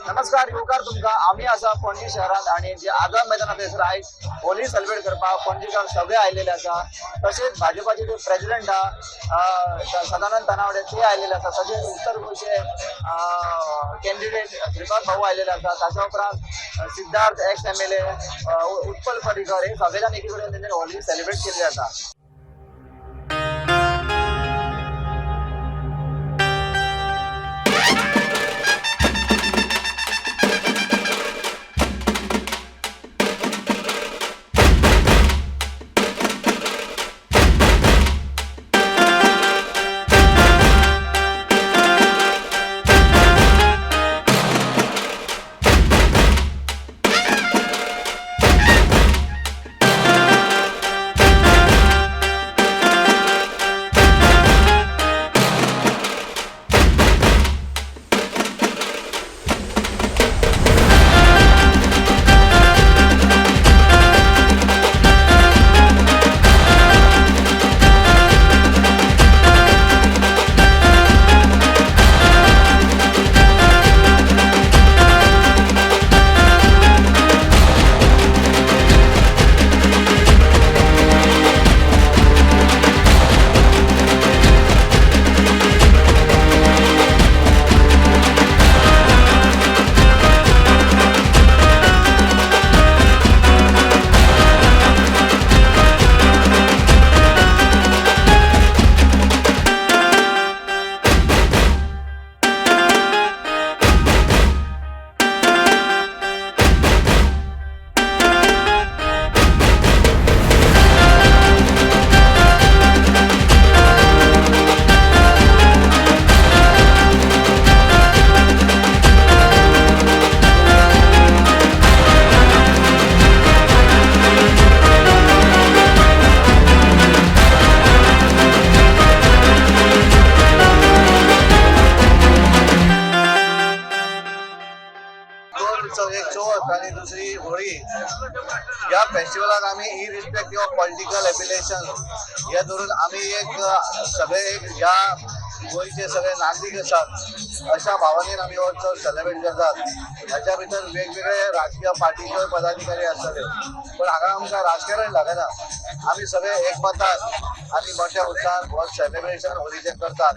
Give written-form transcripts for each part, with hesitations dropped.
नमस्कार, येवकार तुमकां. आमी आसा पणजी शहरांत आणि जे आझाद मैदाना थंयसर आयज होली सेलिब्रेट करपाक पणजीकार सगळे आयलेले आसा. तशेंच भाजपाचे जे प्रेसिडेंट आहा सदानंद तानावडे ते आयलेले आसा. तशेंच उत्तर गोंयचे कॅन्डिडेट श्रीपाद भाऊ आयलेले आसा. ताच्या उपरांत सिद्धार्थ एक्स एमएलए, उत्पल पर्रीकर हे सगळे जाण एकी कडेन तेंच्यानी होली सेलिब्रेट केल्ली आसा. दोन उत्सव, एक चवथ आणि दुसरी होळी. ह्या फेस्टिवलाक आमी इरिस्पेक्टीव ऑफ पॉलिटिकल एफिलिएशन हे धरून आमी एक सगळे एक ह्या गोंयचे सगळे नागरीक आसात अशा भावनेन आमी हो उत्सव सेलिब्रेट करतात. ह्याच्या भितर वेगवेगळे राजकीय पार्टीचे पदाधिकारी आसतले, पण हांगा आमकां राजकारण लागना. आमी सगळे एकमतान आनी मोठ्या उत्साहान हो सेलिब्रेशन होलीचें करतात.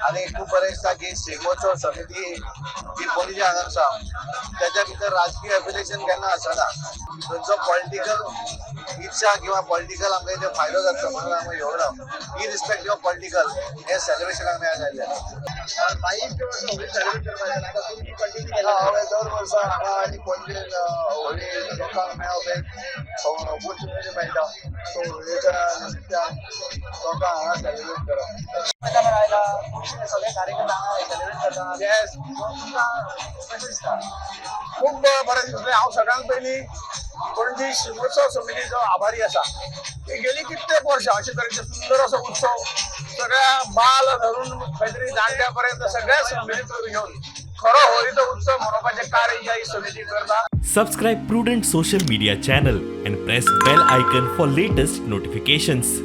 आनी खूब बरें दिसता की शिगमोत्सव समिती जी पणजे हांगा आसा त्याच्या भितर राजकीय एफिलिएशन केन्ना आसना. थंयचो पॉलिटिकल इच्छा किंवा पॉलिटिकल आमकां इथे फायदो जातलो म्हणून आमी येवना. इरिस्पेक्टीव ऑफ पॉलिटिकल हे सेलिब्रेशन आमी आज आयले. होली सेलिब्रेट करपाक आतां तुमी कंटिन्यू केला. हांवें दर वर्सा हांगा आनी पणजेन होळी लोकांक मेळप एक ऑपॉर्च्युनिटी मेळटा. सो होळयेच्या निमित्तान लोकांक हांगा सेलिब्रेट करप. मैदानार आयला, खुबशे सगळे कार्यकर्ते हांगा सेलिब्रेट करता. येस, तुमकां कशें दिसता? खूब बरें दिसलें. हांव सगळ्यांत पयलीं पणजी शिगमोत्सव समितीचो आभारी आसा की गेली कित्येक वर्षां अशे तरेचे सुंदर असो उत्सव सगळ्या बाल धरून खंय तरी जाणट्या पर्यंत सगळ्या सम्मिलीत घेवन खरो होळीचो उत्सव मनोवपाचें कार्य ही समिती करता. Subscribe Prudent Social Media channel and press bell icon for latest notifications.